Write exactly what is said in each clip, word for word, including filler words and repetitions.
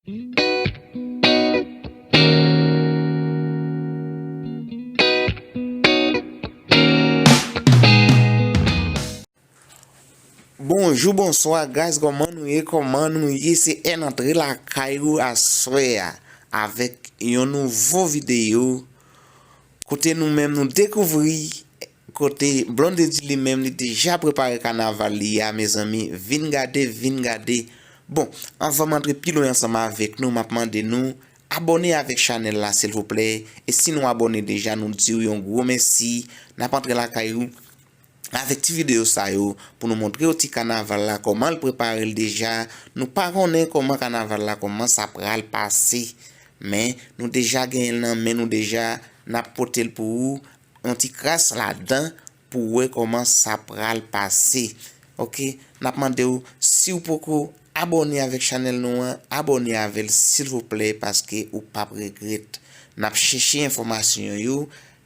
Bonjou, bonswa, guys, kòman nou ye? Kòman nou ye? Se N antre lakay ou aswè a avèk yon nouvo videyo kote nou menm nou dekouvri kote Blondedy li menm li deja prepare kanaval li a, mezanmi, vin gade, vin gade. Bon, anvan m antre pi lwen ansanm avèk nou, m ap mande nou abòne avèk chanèl la, silvouplè. E si nou abòne deja, nou di w yon gwo mèsi. N ap antre lakay ou avèk ti videyo sa yo pou nou montre w ti kanaval la, kòman l prepare l deja. Nou pa konnen kòman kanaval la, kòman sa pral pase. Men, nou deja genyen l nan men nou deja, n ap pote l pou ou, yon ti kras ladan pou w wè kòman sa pral pase. Oke, n ap mande w, si w poko abòne avèk chanèl nou an, abòne avè l silvouplè, paske ou p ap regrèt. N ap chèche enfòmasyon yo,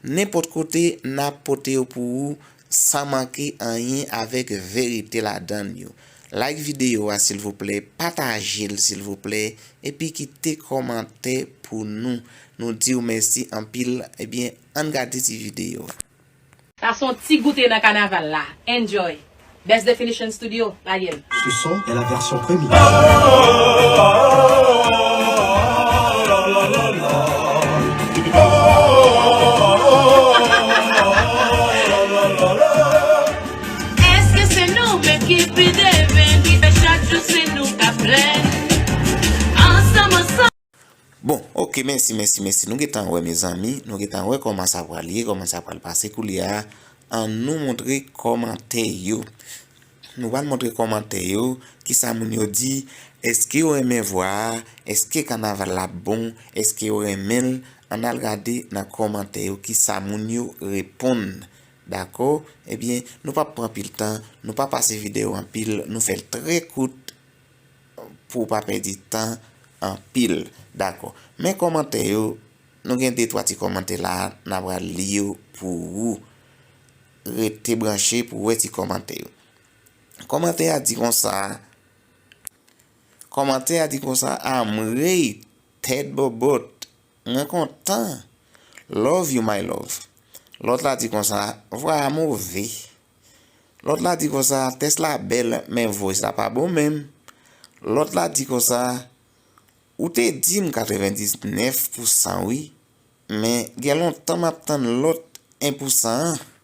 nenpòt kote, n ap pote yo pou ou, san manke anyen avèk verite ladan l yo. Like videyo a, silvouplè, pataje l, silvouplè, epi kite kòmantè pou nou. Nou di w mèsi anpil. Ebyen, ann gade ti videyo a. Sa se yon ti goute nan kanaval la. Enjoy. Best Definition Studio, lage l. Ce son est la version premium. Èske se nou menm ki pi demen, ki fè chak jou se nou k ap plenn? Ansanm, ansanm. Bon, oke, mèsi, mèsi, mèsi. Nou gentan wè, mezanmi, nou gentan wè kòman sa pral ye, kòman sa pral pase koulye a. Ann nou montre kòmantè yo. Nou pral montre kòmantè yo, kisa moun yo di, èske yo renmen vwa a, èske kanaval la bon, èske yo renmen l, ann al gade nan kòmantè yo kisa moun yo reponn. Dakò? Ebyen, nou p ap pran anpil tan, nou pa pase videyo anpil, nou fè l trè kout pou w pa pèdi tan anpil. Dakò. Men kòmantè yo, nou gen de twa ti kòmantè la, n a pral li yo pou ou. Rete branche pou w wè ti kòmantè yo. Kòmantè a di konsa, kòmantè a di konsa, "Amwey, tèt bòbòt, mwen kontan. Love you, my love." Lòt la di konsa, "Vwa a move." Lòt la di konsa, "Tès la bèl, men voice la pa bon menm." Lòt la di konsa, "Ou te di m katrevendiznèf pousan wi, men gen lontan m ap tann lòt en pousan an."